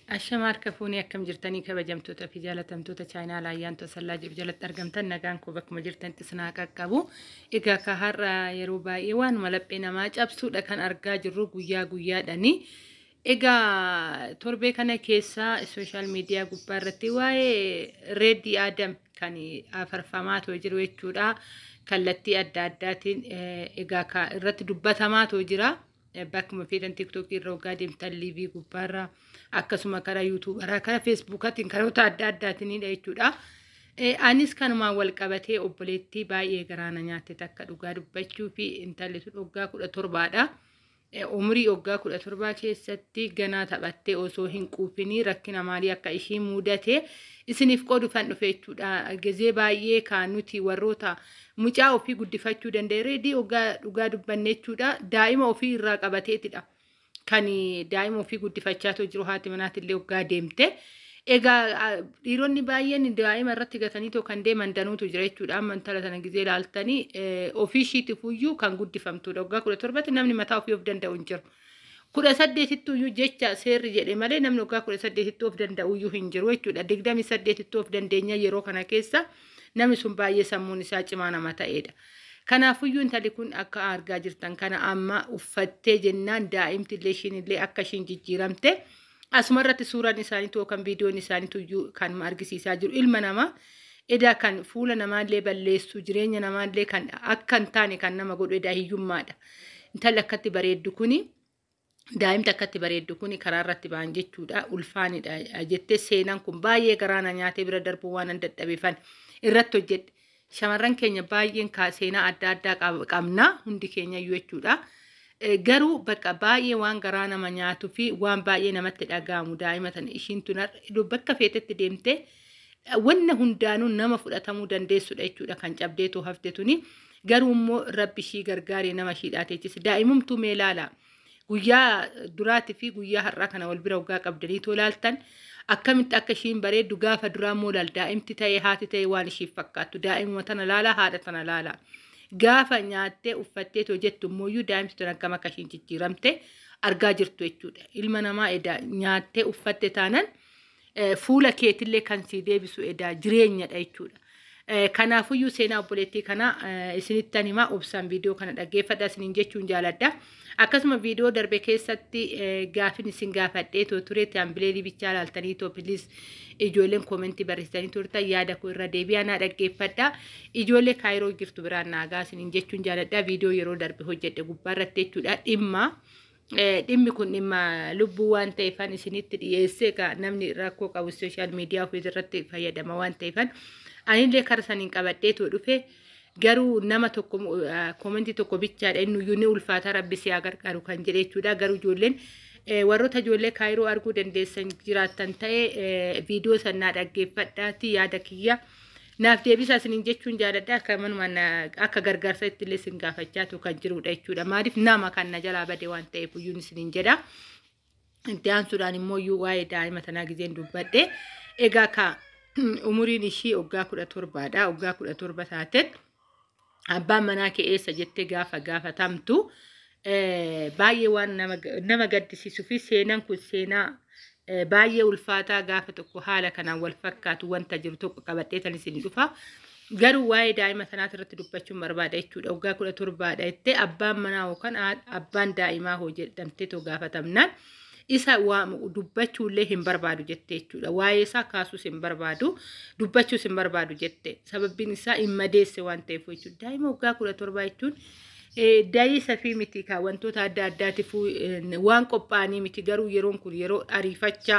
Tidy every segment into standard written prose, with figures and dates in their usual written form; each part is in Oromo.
Ashama harka fuunee akkam jirtanii kabajamtoota fi jaalatamtoota chaayinaa Ayyaantuu Asallaa jiru jalatti argamtan nagaan koo bakkuma jirtanitti isin haa qaqqabu. Egaa ka har'a yeroo baay'ee waanuma laphee namaa cabsuudha kan argaa jirru guyyaa guyyaadhani. Egaa torbee kana keessa sooshaal miidiyaa gubbaa irratti waa'ee Reeddii Aadam kan afarfamaa too jiru jechuudha. Kallattii adda addaatiin egaa ka irratti dubbatamaa too jira. Bakkuma feetan TikTokii irra hoggaa deemtan liivii gubbaarra akkasuma karaa yuutuubaraa karaa feesbuukaatiin karoota adda addaatiinidha jechuudha. Anis kanumaan wal qabatee obboleettii baay'ee garaana nyaatte takka dhugaa dubbachuu fi intalli tun waggaa 17dha. Umurii waggaa 17 keessatti ganaa taphattee osoo hin quufinii rakkina maalii akka ishii mudate isiniif qoodufan dhufe jechuudha. Gizee baay'ee kan nuti warroota mucaa ofii guddifachuu danda'e reedii waggaa dhugaa dubbanne jechuudha. Daa'ima ofii irraa qabateetidha. Kan daa'ima ofii guddifachaa jiru haati manaatillee waggaa deemte. Egaa dhiironni baay'een daa'ima irratti gatanii too kan deeman danuutu jira jechuudha. Amma intala tana gizee ilaaltanii ofii ishiitiif iyyuu kan guddifamtudha. Waggaa 17tti namni mataa ofii of danda'u hin jiru. 18tti iyyuu jecha seerri jedhe malee namni waggaa 18tti of danda'u iyyuu hin jiru jechuudha. 28tti of dandeenya yeroo kana keessa namni sun baay'ee sammuun isaa cimaa nama ta'edha. Kanaafuyyuu intalli kun akka argaa jirtan kana amma uffattee jennaan daa'imti illee ishiin illee akka ishiin jijjiiramte asuma irratti suuraan isaaniitu yookaan viidiyoon isaaniitu iyyuu kan argisiisaa jiru. Ilma namaa edaa kan fuula namaallee balleessu jireenya namaallee kan akka hin taane kan nama godhu edaa hiyyummaadha. Intalli akkatti bareeddu kuni daa'imti akkatti bareeddu kuni karaa irratti ba'an jechuudha. Ulfaanidha jettee seenaan kun baay'ee garaana nyaatee bira darbuu waan hin dadhabeefan irratti hojjedhe. Shamarran keenya baay'een seenaa adda addaa qabna hundi keenya iyyuu jechuudha. Garuu bakka baay'ee waan garaa nama nyaatuu fi waan baay'ee namatti dhaga'amu daa'ima tana ishiin tun bakka feetetti deemtee wanna hundaanuu nama fudhatamuu dandeessudha jechuudha kan cabdeetu hafte tuni. Garuu immoo rabbi ishii gargaaree nama ishiidhaa teechise. Daa'imumtuu mee ilaala. Guyyaa duraatii fi guyyaa har'aa kana wal bira waggaa qabdanii too ilaaltan akkamitti akka ishiin bareeddu gaafa duraa immoo ilaal daa'imti ta'ee haati ta'ee waan ishiif fakkaattu daa'imuma tana laala haadha tana laala. Gaafa nyaattee uffattee too jettu immoo daa'imti tun akkam akka ishiin jijjiiramte argaa jirtu jechuudha. Ilma namaa edaa nyaattee uffatte taanan fuula keetillee kan sii deebisu edaa jireenyadha jechuudha. Kanaafuyyuu seenaa obboleettii kana isinittan himaa obsaan viidiyoo kana dhaggeeffadha isiniin jechuun jaaladha. Akkasuma viidiyoo darbe keessatti gaafin isin gaafadhee too ture taambilee bichaa ilaaltanii too piliis ijoolleen koomentii barreessitanii turtan yaada koo irra deebi'aa naa dhaggeeffadha. Ijoollee Kaayiroo jirtu biraan naagaa isiniin jechuun jaaladha. Viidiyoo yeroo darbe hojjedhe gubbaa irratti jechuudha dhimma. Dhimmi kun dhimma lubbuu waan ta'eefan isinitti dhiyeessee egaa namni rakkoo qabu sooshaal miidiyaa ofii irratti fayyadama waan ta'eefan anillee kara saniin qabadhee too dhufe garuu nama tokko koomentii tokko bichaadha innuyyuu ni ulfaata rabbi si haa gargaaru kan jedhe jechuudha. Garuu ijoolleen warroota ijoollee Kaayiroo arguu dandeessan jiraattan ta'e viidiyoo sannaa dhaggeeffadhaati yaada kiyya naaf deebisaa isiniin jechuun jaaladha. Akka manuma akka gargaarsa ittillee isin gaafachaatu kan jirudha jechuudha. Maaliif nama kan na jalaa bade waan ta'eef iyyuu isiniin jedha. Itti aansuudhaan immoo iyyuu waa'ee daa'ima tanaa gizeen dubbadhe. Egaa ka umuriin ishii waggaa 17dha. Waggaa 17 taateen abbaan manaa kee eessa jettee gaafa gaafatamtu baay'ee waan nama gaddisiisuu fi seenaan kun seenaa baay'ee ulfaataa gaafa tokko haala kanaan wal fakkaatu wanta jiru tokko qabadhee tan isin dhufa. Garuu waa'ee daa'ima sanaas irratti dubbachuun barbaada jechuudha. Waggaa 17dha jettee abbaan manaa yookaan abbaan daa'imaa hoo jedhamtee too gaafatamnaan isa dubbachuullee hin barbaadu jette jechuudha. Waa'ee isaa kaasuus hin barbaadu, dubbachuus hin barbaadu jette. Sababbiin isaa hin madeesse waan ta'eef jechuudha. Daa'ima waggaa 17 jechuun daa'isa fi miti kaa wantoota adda addaatiif waan qophaa'anii miti garuu yeroon kun yeroo ariifachaa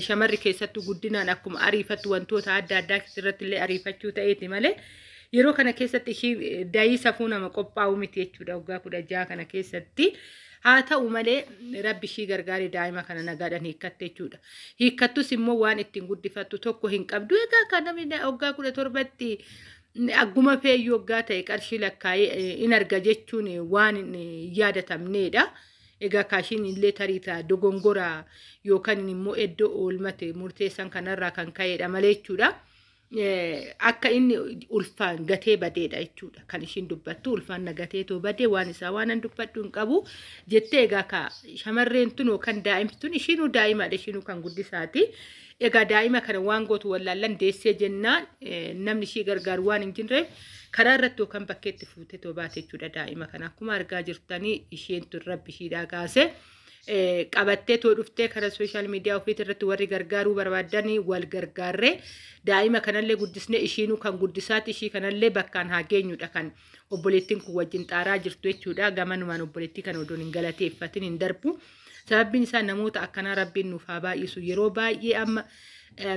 shamarri keessattuu guddinaan akkuma ariifattu wantoota adda addaa irratti illee ariifachuu ta'eeti malee yeroo kana keessatti ishii daa'isa fuu nama qophaa'u miti jechuudha waggaa 16 kana keessatti. Haa ta'u malee rabbi ishii gargaaree daa'ima kana nagaadhaan hiikkatte jechuudha. Hiikkattus immoo waan ittiin guddifattu tokko hin qabdu. Egaa kan namni waggaa 17tti agguma feeyyuu waggaa ta'e qarshii lakkaa'ee in arga jechuun waan hin yaadatamneedha. Egaa kaashiin illee tarii ta'a dogongora yookaan immoo iddoo oolmate murteessan kanarraa kan ka'edha malee jechuudha. Akka inni ulfaan gatee badeedha jechuudha. Kan ishiin dubbattu ulfaan na gateetoo badee waan isaa waan an dubbadhu hin qabu jettee. Egaa ka shamarreen tun yookaan daa'imti tun ishiinuu daa'imaadha, ishiinuu kan guddisaati. Egaa daa'ima kana waan gootu wallaallan deessee jennaan namni ishii gargaaru waan hin jirreef karaa irratti yookaan bakkeetti fuutee too baate jechuudha daa'ima kana. Akkuma argaa jirtanii isheen tun rabbi ishiidhaa kaase. Qabattee too dhuftee karaa social media ofiit irratti warri gargaaruu barbaadanii wal gargaarree daa'ima kanallee guddisnee ishiinuu kan guddisaati ishii kanallee bakkaan haa geenyudha kan obboleettiin kun wajjin xaaraa jirtu jechuudha. Gamanumaan obboleettii kana odoon hin galateeffatin hin darbu. Sababbiin isaa namoota akkanaa rabbiin nuuf haa baay'isu. Yeroo baay'ee amma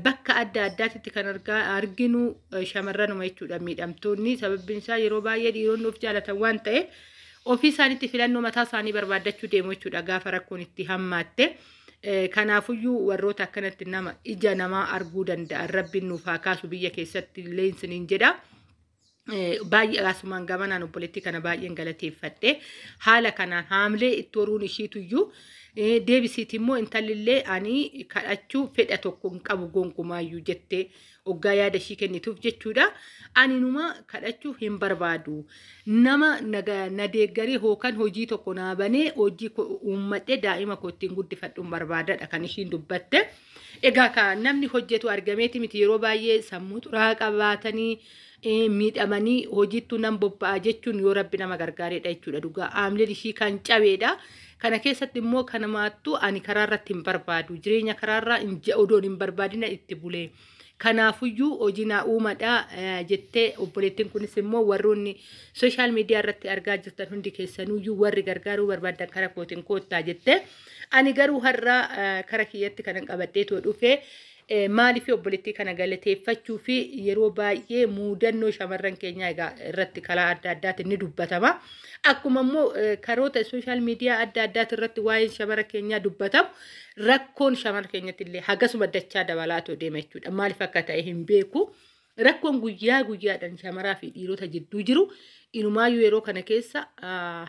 bakka adda addaatitti kan arginu shamarranuma jechuudha miidhamtoonni. Sababbiin isaa yeroo baay'ee dhiironni of jaalatan waan ta'eef ofii isaaniitti filannoo mataa isaanii barbaaddachuu deemu jechuudha gaafa rakkoon itti hammaatte. Kanaafuyyuu warroota akkanatti nama ija namaa arguu danda'an rabbiin nuuf haa kaasu biyya keessatti illee isiniin jedha. Baay'ee asumaan gamanaan obboleettii kana baay'een galateeffadhe. Haala kanaan haamlee itti horuun ishiituyyuu deebisiiti immoo intallillee ani kadhachuu fedha tokko hin qabu gonkumaayyuu jettee oggaa yaada ishii kennituuf jechuudha. Ani numa kadhachuu hin barbaadu. Nama na deeggaree hookan hojii tokko naa banee hojii uummadhee daa'ima koo ittiin guddifadhu hin barbaadadha kan ishiin dubbatte. Egaa ka namni hojjetu argameeti miti, yeroo baay'ee sammuu xuraa'aa qabaatanii miidhamanii hojiittuu nan bobba'a jechuun yoo rabbi nama gargaareedha jechuudha dhugaa. Haamleen ishii kan cabeedha. Kana keessatti immoo kanamaattuu ani karaa irratti hin barbaadu. Jireenya karaarraa odoon hin barbaadina itti bulee. Kanaafuyyuu hojii naa uumadha jettee obboleettiin kunis immoo warroonni social media irratti argaa jirtan hundi keessanuyyuu warri gargaaruu barbaadan kara kootiin koottaa jettee. Ani garuu har'a kara kiyyatti kanan qabadhee dhufee maaliif obboleettii kana galateeffachuu fi yeroo baay'ee muudannoo shamarran keenyaa egaa irratti karaa adda addaatiin ni dubbatama. Akkuma immoo karoota social media adda addaati irratti waa'een shamara keenyaa dubbatamu rakkoon shamara keenyatti illee hagasuma dachaa dabalaatoo deema jechuudha. Maaliif akka ta'e hin beeku. Rakkoon guyyaa guyyaadhaan shamaraa fi dhiirota jidduu jiru inumaayyuu yeroo kana keessa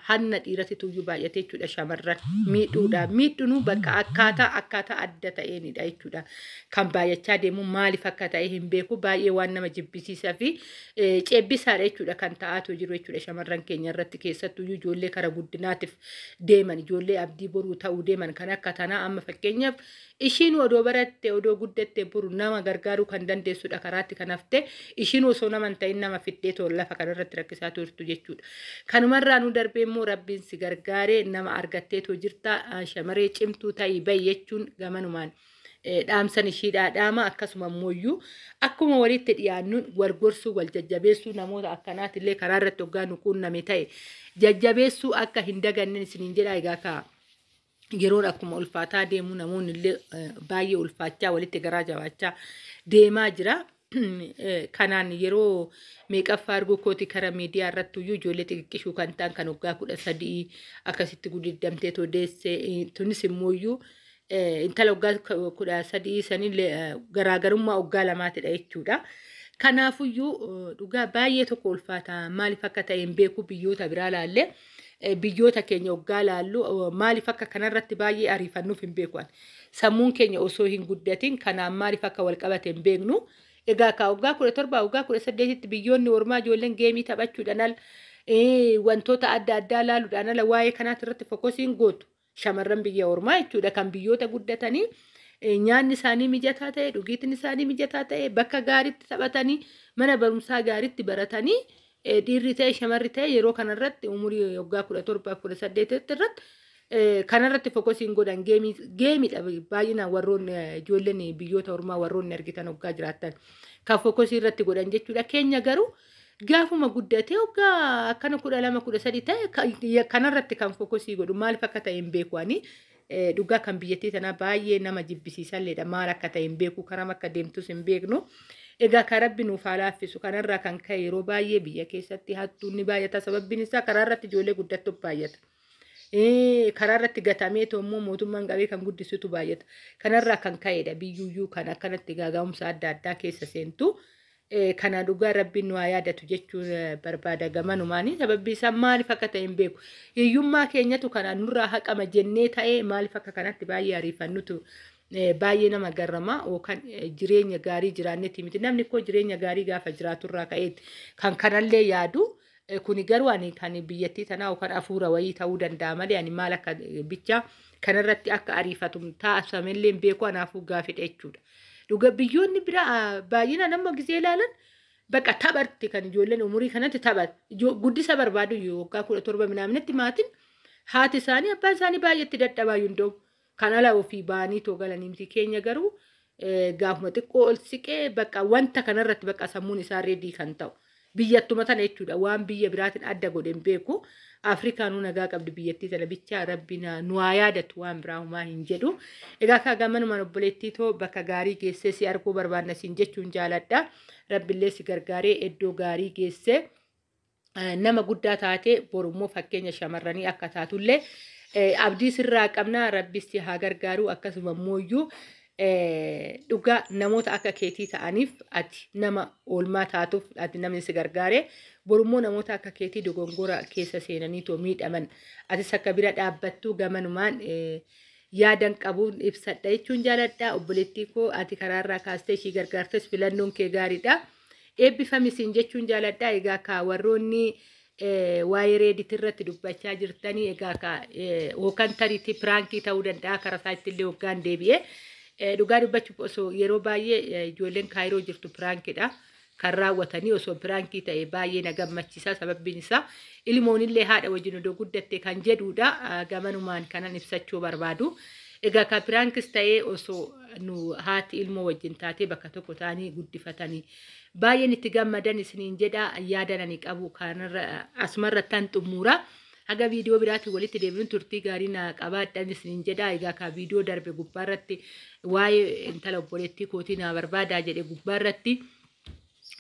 hanna dhiirati tuyyuu baay'ate jechuudha shamarran miidhuudha. Miidhunuu bakka akkaataa adda ta'eenidha jechuudha. Kan baay'achaa deemu maaliif akka ta'e hin beeku, baay'ee waan nama jibbisiisaa fi ceebbisaadha jechuudha kan ta'aatu jiru jechuudha shamarran keenya irratti, keessattuyyuu ijoollee kara guddinaatiif deeman, ijoollee abdii boruu ta'uu deeman kan akka tanaa. Amma fakkeenyaaf ishiin odoo baratte, odoo guddatte boru nama gargaaruu kan dandeessudha, karaatti kan hafte ishiin osoo nama hin ta'in nama fiddee tola lafa kanarratti rakkisaa turtu jechuudha. Kanumarraa nu darbee immoo rabbiin si gargaaree nama argatteetoo jirta, shamaree cimtuu ta'ii bahi jechuun gamanumaan dhaamsan ishiidhaa dhaama. Akkasuma immoo akkuma walitti dhiyaannuun wal gorsuu, wal jajjabeessuu, namoota akkanaatillee karaa irratti hoggaa nu quunname ta'e jajjabeessuu akka hin daganne isiniin jedha. Egaa kaa yeroon akkuma ulfaataa deemu namoonni illee baay'ee ulfaachaa walitti garaa jabaachaa deemaa jira. Kanaan yeroo meeqaffaa arguu kooti kara miidiyaa irratti iyyuu ijoollee xixiqqishuu kan ta'an kan waggaa 13 akkasitti gudiddamtee too deesse. Tunis immoo iyyuu intala waggaa 13 sanillee garaagarummaa waggaa lamaatidha jechuudha. Kanaafuyyuu dhugaa baay'ee tokko ulfaata, maaliif akka ta'e hin beeku. Biyyoota biraa laallee biyyoota keenya waggaa laallu maaliif akka kanarratti baay'ee ariifannuuf hin beeku. Sammuun keenya osoo hin guddatin kanaan maaliif akka wal qabate hin beeknu. Egaa ka waggaa 17, waggaa 18tti biyyoonni ormaa ijoolleen game taphachuudhaan ala, wantoota adda addaa laaluudhaan ala waa'ee kanaati irratti focusiin gootu shamarran biyya ormaa jechuudha kan biyyoota guddatanii nyaanni isaanii mijataa ta'e, dhugiitiin isaanii mijataa ta'e, bakka gaariitti taphatanii, mana barumsaa gaariitti baratanii, dhiirri ta'e shamarri ta'e yeroo kanarratti umurii waggaa 17, 18tti irratti kanarratti focusiin godhan. Gameiidha baay'inaan warroonni ijoolleen biyyoota ormaa warroonni argitan waggaa jiraattan kan focusii irratti godhan jechuudha. Keenya garuu gaafuma guddatee waggaa akkana 12, 13 ta'e kanarratti kan focusii godhu maaliif akka ta'e hin beeku ani. Dhugaa kan biyyattii tanaa baay'ee nama jibbisiisalleedha, maal akka ta'e hin beeku, karam akka deemtus hin beeknu. Egaa kan rabbi nuuf haa laaffisu. Kanarraa kan ka'e yeroo baay'ee biyya keessatti hattuun ni baay'ata, sababbiin isaa karaa irratti ijoollee guddattu baay'ata. Karaa irratti gatamee immoo mootummaan qabee kan guddisutu baay'ata. Kanarraa kan ka'edha biyyuyyuu kan akkanatti gaaga'umsa adda addaa keessa seentu. Kana dhugaa rabbiin nu haa yaadatu jechuun barbaada gamanumaanii, sababbi isaa maaliif akka ta'e hin beeku. Hiyyummaa keenyatu kana nurraa haqama jennee ta'ee maaliif akka kanatti baay'ee ariifannutu Baay'ee nama garrama yookaan jireenya gaarii jiraannetti miti. Namni koo jireenya gaarii gaafa jiraaturraa ka'eetti kan kanallee yaadu. Kuni garuu ani kan biyyattii tanaa yookaan hafuura wayii ta'uu danda'a malee ani maal akka bicha kanarratti akka ariifatu taasifamellee hin beeku, anaafuu gaafidha jechuudha. Dhuga biyyoonni biraa baay'inaan amma gisee ilaalan bakka taphatti kan ijoolleen umurii kanatti taphat guddisa barbaadu waggaa 17 minaaminatti maatiin haati isaanii abbaan isaanii baay'eetti dadhabaa hunda'u. Kan ala ofii ba'anii too galanii miti. Keenya garuu gaafuma xiqqoo ol siqee bakka wanta kanarratti bakka sammuun isaa ready kan ta'u. Biyyattuma tana jechuudha, waan biyya biraatiin adda godhe hin beeku. Afrikaanuu nagaa qabdi, biyyattii tana bichaa rabbi nu haa yaadatu, waan biraa humaa hin jedhu. Egaa kaa gamanumaan obboleettii too bakka gaarii geessee si arguu barbaanna siin jechuun jaaladha. Rabbillee si gargaaree iddoo gaarii geessee nama guddaa taate borummoo fakkeenya shamarranii akka taatullee abdii sirraa qabna. Rabbis si haa gargaaru. Akkasuma immoo dhugaa namoota akka keetii ta'aniif ati nama oolmaa taatuuf ati namni si gargaare borummoo namoota akka keetii dogongora keessa seenanii too miidhaman atis akka bira dhaabbattu gamanumaan yaadan qabuun ibsadha jechuun jaaladha. Obboleettii koo, ati karaarraa kaastee ishii gargaartes, filannoon kee gaariidha. Eebbifami siin jechuun jaaladha. Egaa kaa warroonni waa'ee Reddit irratti dubbachaa jirtanii, egaa kaa yookaan tariitii prankii ta'uu danda'a karaa isaatti illee hoggaan deebi'ee. Dhugaa dubbachuuf osoo yeroo baay'ee ijoolleen Kaayiroo jirtu prankidha kan raawwatanii. Osoo prankii ta'e baay'ee na gammachiisa, sababbiin isaa ilmoonillee haadha wajjin odoo guddatte kan jedhudha gamanumaan kanan ibsachuu barbaadu. Egaa ka prankis ta'ee osoo nu haati ilmoo wajjin taatee bakka tokko ta'anii guddifatanii baay'een itti gammadan isiniin jedha. Yaadan ani qabu kanarra asumarrattan xumura. Haga viidiyoo biraatiin walitti deebinu turtii gaarii na qabaadhan isiniin jedha. Egaa ka viidiyoo darbe gubbaarratti waa'ee intala obboleettii kootii na barbaadaa jedhe gubbaarratti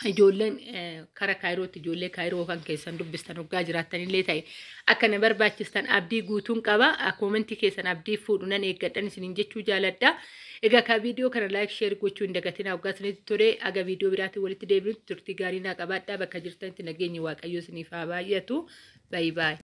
ijoolleen kara Kaayirootti, ijoollee Kaayiroo kan keessan dubbistan hoggaa jiraattanillee ta'e akka na barbaachistan abdii guutuun qaba. Commentii keessan abdii fuudhu nan eeggadhan isiniin jechuu jaaladha. Egaa ka viidiyoo kana like, share gochuu hin dagatinaa hoggaa isinitti tole. Aga viidiyoo biraatiin walitti deebinu turtii gaarii naa qabaadhaa. Bakka jirtanitti nageenyi Waaqayyoo isiniif haa baay'atu. Bye bye.